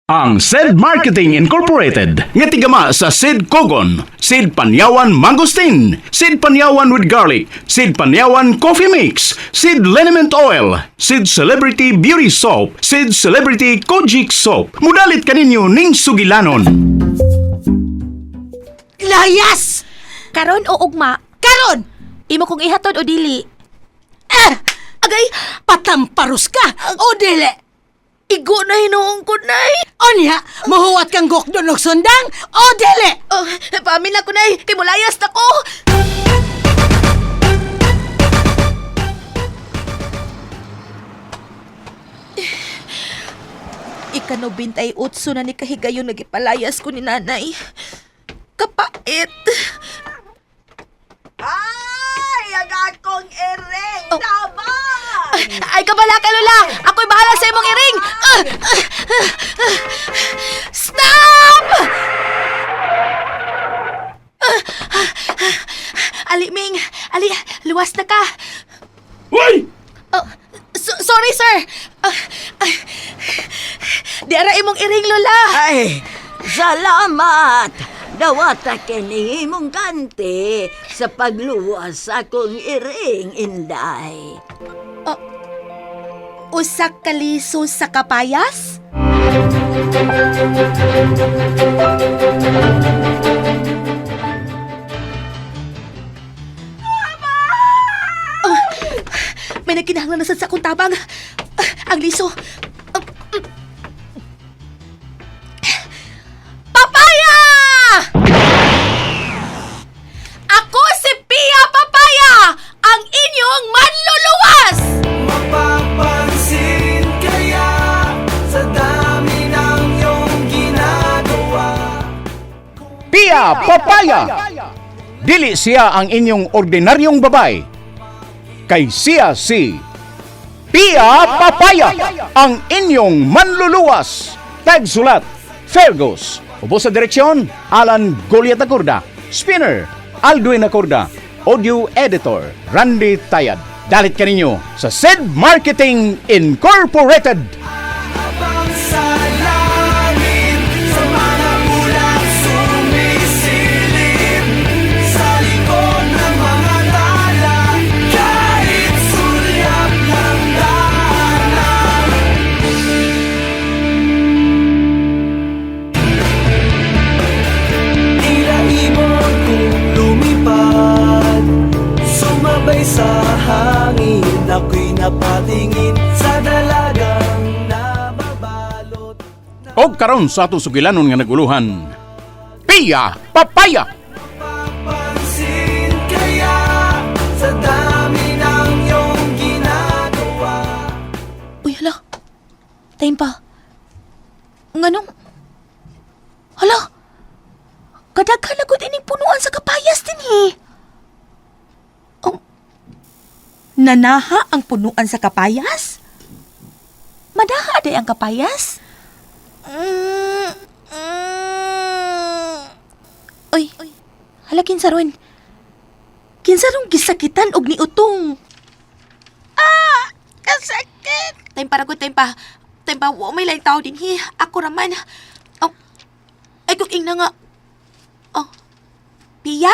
Ang Said Marketing Incorporated nga tigama sa Sid Kogon, Sid Panyawan Mangosteen, Sid Panyawan with Garlic, Sid Panyawan Coffee Mix, Sid Liniment Oil, Sid Celebrity Beauty Soap, Sid Celebrity Kojic Soap. Mudalit kaninyo ning sugilanon. Layas! Karon o ugma? Karon! Imo kong ihatod o dili? Ah! Agay, Patamparus ka! O dili! Igo na hinuong ko, Nay. Onya, mahuwat kang gokdon og sundang! O dili! Oh, paamin na ko, Nay. Kay mulayas na ko. Ika-98 na ni kahigayon nagipalayas ko ni nanay. Kapait. Ay, ang akong iring Oh. tabang! Ay, kabala ka, Lola! Ako'y bahala sa imong iring! Ah! Ah! Ah! Stop! Ah! Ah! Ah! Ali, Ming! Ali, luwas na ka! Uy! Oh, sorry, sir! Ah, ah, di ara imong iring, Lola! Ay, salamat! Dawata kini imong kanti sa pagluwas sa akong iring, Inday. Usa ka liso sa kapayas? Oh, may nagkinahanglan na sad sa akong tabang. Ah, ang liso. Ah, Papaya! Ako si Pia Papaya, ang inyong manluluwas! Mapapansin kaya sa dami ng iyong ginagawa. Pia Papaya! Dili siya ang inyong ordinaryong babay. Kay siya si Pia Papaya, ang inyong manluluwas. Tagsulat, Fergus. Ubo sa direksyon, Alan Goliat Acorda. Spinner, Aldwin Acorda. Audio Editor, Randy Tayad. Dalit kaninyo sa Sid Marketing Incorporated. Habang sa langit, sa mga ulap sumisilip, sa likod ng mga tala, kahit sulyap ng daanan. Tila ibon kong lumipad, sumabay sa hangin, ako'y napatingin sa dalagang nababalot. Og karon sa atong sugilanon nga naguluhan, Pia Papaya! Papansin kaya sa dami ng iyong ginagawa. Uy, hala. Time pa. Nganong? Hala. Kadaghan na gud ining punuan sa kapayas din eh. Oh. Nanaha ang punuan sa kapayas? Madaha day ang kapayas? Mm, mm. Uy, hala kinsa ron? Kinsa rong gisakitan og niutong? Kasakit! Time para ko, time pa. Time pa, wa may laing tao din hi. Ako raman. Oh, ay kung ingna nga. Oh, Pia!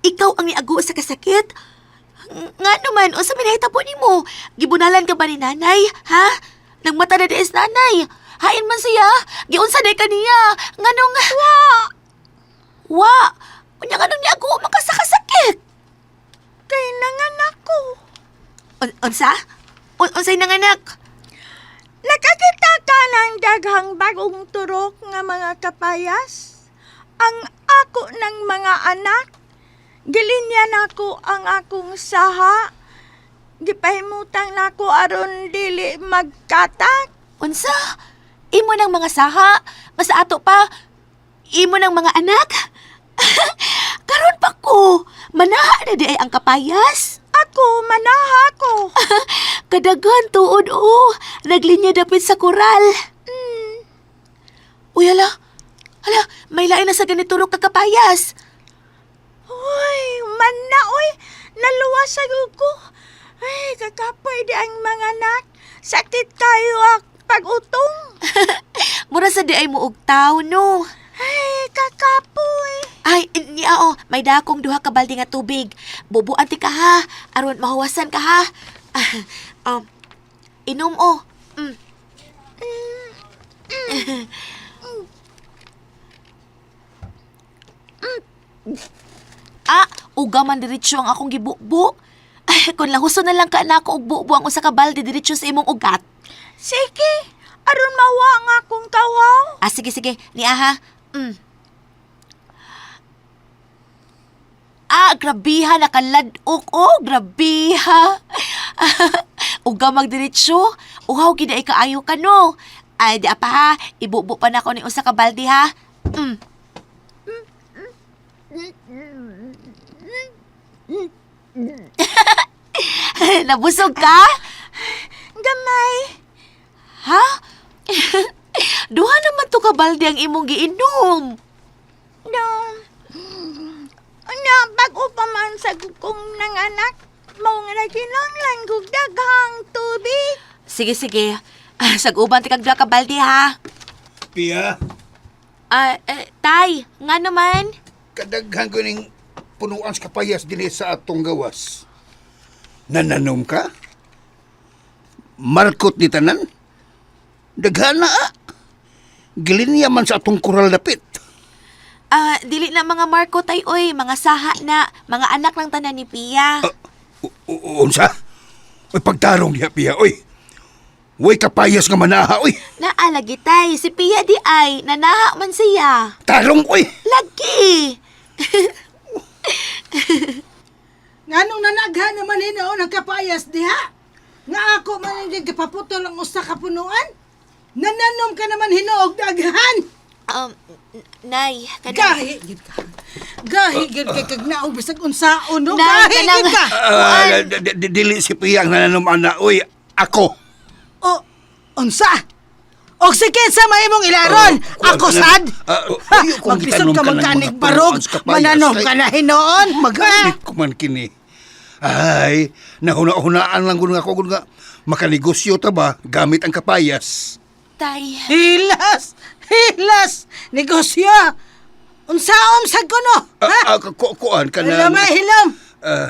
Ikaw ang niago sa kasakit? Nga naman, unsa may nahitabo nimo? Gibunalan ka ba ni nanay, ha? Nagmata na di is nanay. Hain man siya. Giunsa day kaniya. Nganong... Wa! Wa! Unya nganong niago man ka sa kasakit? Kay nanganak ko. Unsa? Unsay nanganak? Nakakita ka ng daghang bagong turok nga mga kapayas? Ang ako ng mga anak, gilinya nako ang akong saha. Gipahimutang nako aron dili magkatak. Unsa? Imo ng mga saha, mas ato pa, imo ng mga anak. Karon pa ko, manaha na di ay ang kapayas. Ako, manaha ko. Kadaghan tuod o, naglinya dapit sa koral. Uy, hala, hala, may lain na sa ganito ro kakapayas. Uy, man na, uy. Naluwas sa ko. Ay, kakapoy di ang mga anak. Sakit kayo ak pag-utong. Mura sa di ay mo og taw, no? Ay, kakapoy. Ay, niya oh, may dakong duha ka balde nga tubig. Bubuan ti ka ha, aron mahuwasan ka ha. Inom oh. Ah, uga man diretso ang akong gibubo. Ay, kung lahuso na lang ka na ako og bubo ang usa ka balde diretso sa imong ugat. Sige, aron mawa nga akong kawaw. Ah, sige, sige. Ni aha. Ah, grabiha, nakaladok. Oh, grabiha. Uga magdiretso. Uhaw, gid ay kaayo ka, no. Ay, di apa ha. Ibubo pa na ako ni usa ka balde, ha. Nabusog ka? Gamay. Ha? Duha naman to ka balde ang imong giinom. No. Na, bago pa man sa kong nanganak, mao nga nakinahanglan kog daghang tubig. Sige, sige. Ah, sag-uban ti kag duha ka balde, ha. Pia, Ah, eh, tay, nga naman. kadaghan ko ning punuan sa kapayas dinhi sa atong gawas. Nananom ka? Markot ni tanan? Daghan na ah. Gilinya man sa atong kural dapit. Ah, dili na mga Marco tay oy, mga saha na, mga anak lang tanan ni Pia. Unsa? Uy, pagtarong niya, Pia, oy. Uy, kapayas nga manaha, oy. Naalagi tay, si Pia di ay, nanaha man siya. Tarong, oy. Lagi. Nganong nanagha naman hinoon ang kapayas diha? Nga ako man hindi kapaputol ang usa ka punuan? Nananom ka naman hinoog daghan! Nay, kanang Gahi gid ka. Gahi gid kay kag naog bisag unsaon no. Nay, Gahi kanang- gid ka. Ah, dili si Pia ang nananom, ana, oy. Ako. O unsa? Og si kinsa mahimong ilaron? Oh, Ako sad. Ah, Ha, uyo kung maglisod gitanom ka ka ng magkanig mga barog, punuan sa kapayas, mananom kay- ka na hinoon. Magamit ko man kini. Ay, nahuna-hunaan lang gud nga ako gud nga makanegosyo ta ba gamit ang kapayas. Tay. Hilas! Hilas! Negosyo! Unsaom sad ko no? Ha? Ah, kuan ka Hilom na. ay hilom.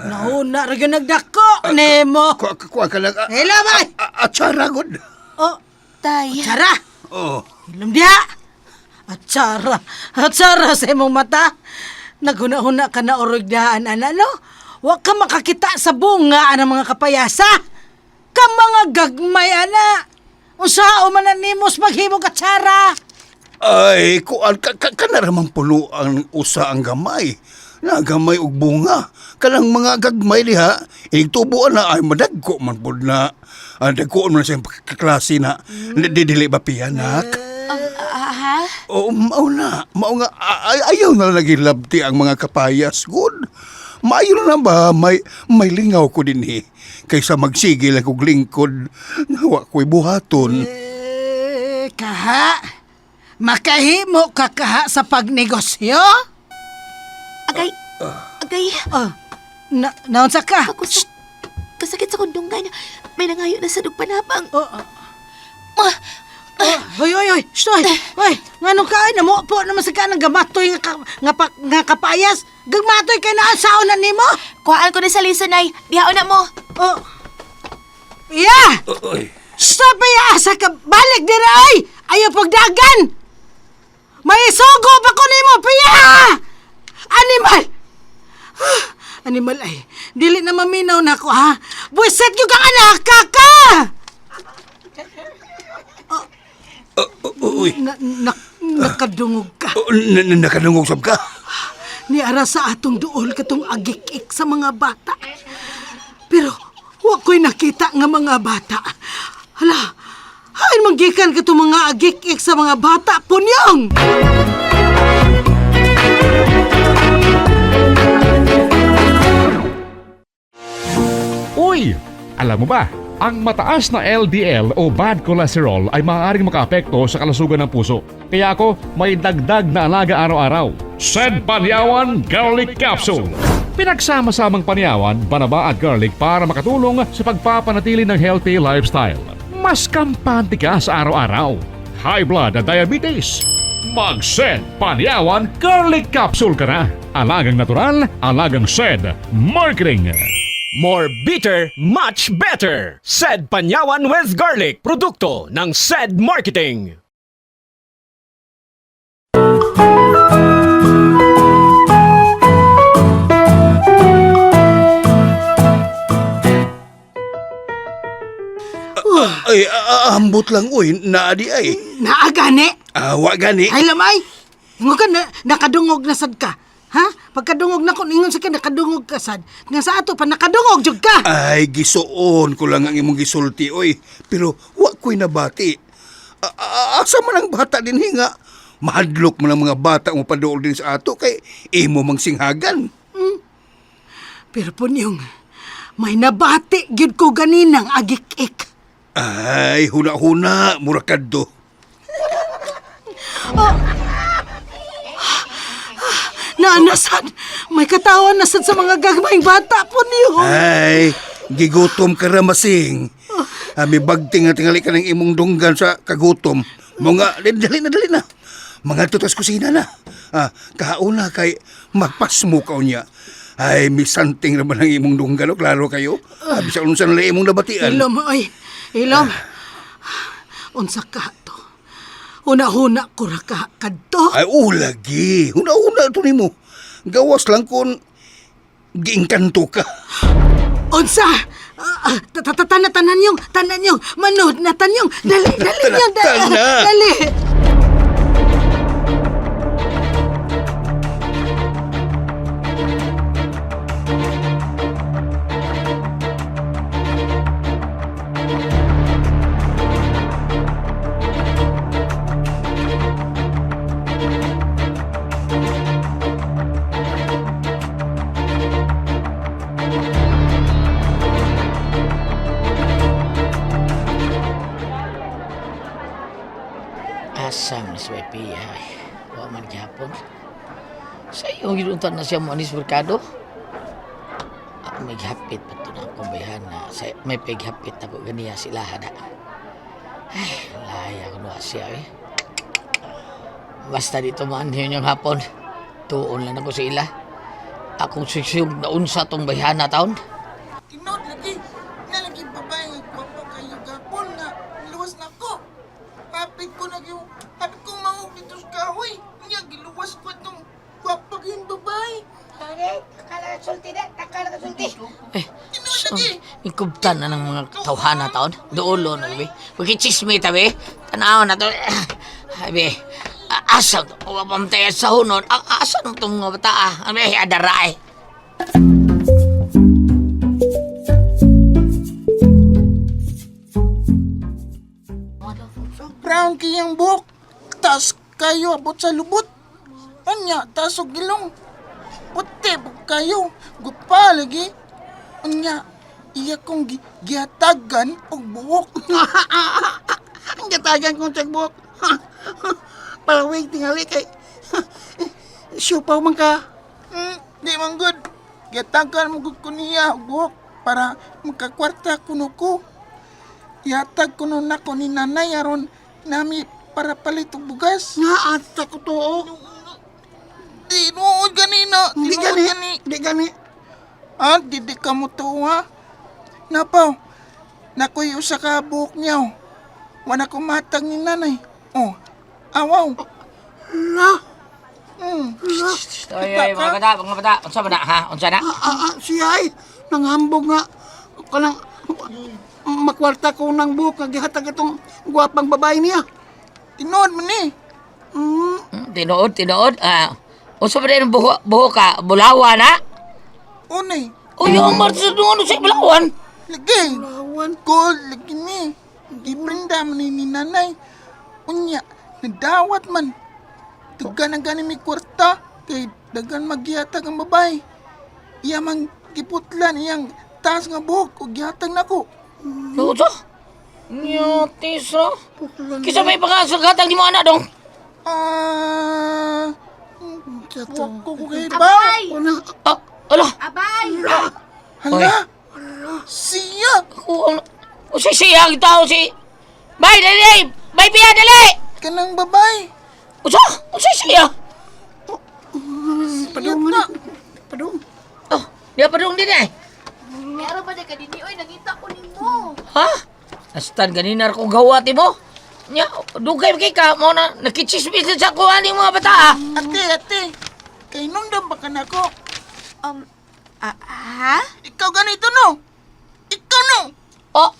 Nahuna ra gyud nagdako nemo. Kuan ka lang. Hilom ay. Atsara gud. Oh, Tay. Tsara! Oh. Hilom diha! Atsara! Atsara sa imong mata! Naghuna-huna ka na orog daan, ana, no? Wa ka makakita sa bunga ang mga kapayasa! Ka mga gagmay, ana! Unsa man na nimo sa maghimog atsara? Ay, kuan ka, ka, ka na puno ang usa ang gamay. Nagamay og bunga. Kanang mga gagmay diha, inigtubo na ay madagko man pud na. Ah, dagko man sa kaklase na. Dili ba piyanak? Ah, ha? Oo, mao na. Mao nga, ay, ayaw na lagi labti ang mga kapayas. Good. Maayo na ba, may lingaw ko din eh. Kaysa magsigil akong lingkod, nawa ko'y buhaton. Eh, kaha? Makahimo ka kaha sa pagnegosyo? Agay. Agay. Oh, na, naunsa ka? Ako sa kasakit sa kundungan. May nangayo na sa dugpanapang. Oh, oh, Ma, oh, hoy, hoy, hoy, stoy, hoy, ngano ka, ay, namupo naman sa ka ng gamatoy nga, nga, pa, nga kapayas. Gagmatoy kay naan saon na nimo? kuhaan ko ni sa lisa, nay. Dihaon na mo. Oh, iya! Oy. Stop, iya! Asa ka, balik dira, ay! Ayaw pagdagan! May isugo pa ko nimo, piya! Animal! Ah, animal ay, dili na maminaw na ako, ha? Buisit yung kang anak, kaka! Uy, Na, na, nakadungog ka. oh, nakadungog sab ka. Ni ara sa atong duol katong agik-ik sa mga bata. Pero wa ko'y nakita nga mga bata. Hala, hain manggikan katong mga agik-ik sa mga bata, punyong! Uy! Alam mo ba, ang mataas na LDL o bad cholesterol ay maaaring makaapekto sa kalusugan ng puso. Kaya ako, may dagdag na alaga araw-araw. Sed Panyawan Garlic Capsule. Pinagsama-samang panyawan, banaba at garlic para makatulong sa pagpapanatili ng healthy lifestyle. Mas kampante ka sa araw-araw. high blood at diabetes. Mag-Sed Panyawan Garlic Capsule ka na. Alagang natural, alagang Sed Marketing. More bitter, much better. Said Panyawan with Garlic, produkto ng Said Marketing. Ay, ambot lang, uy. Naadi ay. Naa gani. Awa gani. Ay lamay. Ingon ka na, nakadungog na sad ka. Ha? Pagkadungog na ko ingon sa ka nakadungog ka sad. Nga sa ato pa nakadungog jud ka. Ay, gisuon ko lang ang imong gisulti, oy. Pero wa ko'y nabati. Asa man ang bata din hinga? Mahadlok man ang mga bata mo paduol din sa ato kay imo mang singhagan. Pero punyong may nabati gyud ko ganinang agik-ik. Ay, huna-huna, mura kadto. Naanasad, may katawan na sad sa mga gagmayng bata punyong. Ay, gigutom ka ra masing. May bagting nga tingali ka ng imong dunggan sa kagutom. Mga, dali na, dali na. Mga tutas kusina na. Kauna kay magpasmo ka niya. Ay, misanting naman ang imong dunggan. O, klaro kayo. Bisa unsa na lang imong nabatian. Ilom, oy. Ilom. Unsa ka to? Una-huna ko ra ka kadto. Ay, ulagi. Huna-huna to nimo. Gawas lang kung giingkanto ka. Unsa? Tana tanan yung, tanan yung, manood na tanyong. Dali, dali Tana, yung, dali. tana. Dali. Asa man si Pia. Wa man gihapon. Sa iyong giuntan na siya mo anis merkado. Ako may gihapit pa to na akong bayhana. Sa, may paghapit ako ganiya sila hada. Ay, laya ko na siya eh. Basta dito man yun yung hapon. Tuon lang ako sa ila. Akong sigsig na unsa tong bayhana taon. Tinod lagi, nalagi babae nga gwapa kayo gapon nga luwas na ko. Hapit ko na yung, hapit ko maog dito sa kahoy. Nya giluwas ko itong gwapa kayong babae. Eh, so, ikubtan na ng mga tawhana taon. Duolo na gabi. Pagkichismi tabi, tanaw na to. Abi, asa to? Wapamtay sa hunon. Asa nung itong mga bata ah. Abi, adara eh. Brown kayang buhok, taas kayo abot sa lubot. Anya, taas og ilong. Puti po kayo, gupa lagi. Anya, iya kong gihatagan og buhok. Ang gatagan kong checkbook. Palawig tingali kay siupaw man ka. Di man good. Gihatagan mo gud ko niya og buhok para makakwarta kuno ko. Ihatag kuno nako ni nanay aron nami para palit og bugas. Nga ata ko to. oh. Di nuod ganina. Di Tinuod gani, di gani. Ah, di di ka mo tuwa. Napaw, nakoy usa ka buhok niya. oh. Wala ko matag ni nanay. Oh, awaw. La, Oy, oy, mga bata, mga bata. Unsa ba na, ha? Unsa na? siya ay nanghambog nga kanang makwarta ko ng buhok nga gihatag itong gwapang babae niya. Tinuod man ni. Tinuod, tinuod. Ah, unsa ba din ang buho, buho ka? Bulawan, ha? Unay, Uy, ang marsa doon sa bulawan. lagi. Gold, lagi ni. Gibrinda man ni nanay. Unya, nadawat man. Tugan ang gani mi kwarta kay dagan maggihatag ang babae. Iya man giputlan iyang taas nga buhok ug gihatag nako. Unsa? Nyotis, no? Kisa may pangasugatang di mo anak dong. Ah, wa ko ko kay ba? Ah, ala. Abay! Hala. Siya. Ako ang... O si siya ang tao si... Bay, dali! Bay, biya, dali! Kanang babae. Usa? Usa siya? Padung na. Padung. Oh, diya padung din eh. Meron ba na ka dinhi oy nangita ko nimo. Ha? Astan ganina ra kong gawati mo. Nya, dugay ba kay ka mo na nakichismis sa ko aning mga bata ah. Ate, ate. Kay nundam ba ka na ko? Ha? Ikaw ganito no? Ikaw no? Oh,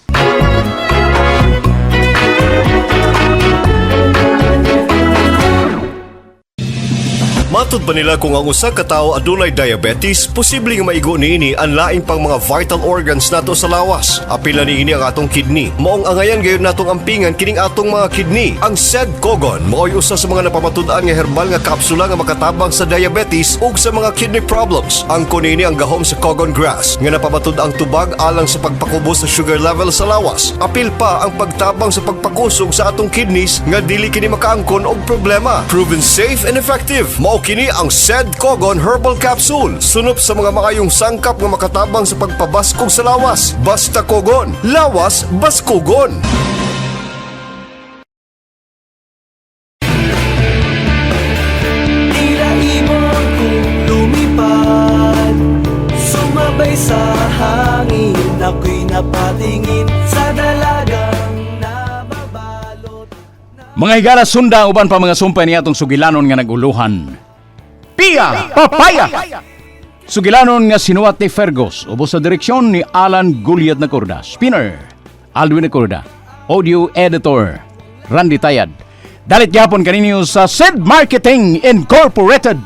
Matod ba nila kung ang usa ka tawo adunay diabetes, posible nga maigo niini ang lain pang mga vital organs nato sa lawas. Apil na niini ang atong kidney. Maong angayan gayud natong ampingan kining atong mga kidney. Ang SED Kogon mao'y usa sa mga napamatud-an nga herbal nga kapsula nga makatabang sa diabetes ug sa mga kidney problems. Ang niini ang gahom sa Kogon grass nga napamatud ang tubag alang sa pagpakubos sa sugar level sa lawas. Apil pa ang pagtabang sa pagpakusog sa atong kidneys nga dili kini makaangkon og problema. Proven safe and effective. Mao kini ang SED Kogon Herbal Capsule. Sunop sa mga maayong sangkap nga makatabang sa pagpabaskog sa lawas. Basta Kogon, lawas baskugon. Tila ibon kong lumipad, sumabay sa hangin. Ako'y napatingin sa dalagang nababalot. Mga higala sunda uban pa mga sumpay niya atong sugilanon nga naguluhan. Pia Papaya! Sugilanon nga sinuwat ni Fergus, ubos sa direksyon ni Alan Guliat Nacorda. Spinner, Alwin Nacorda. Audio Editor, Randy Tayad. Dalit gyapon kaninyo sa Sid Marketing Incorporated.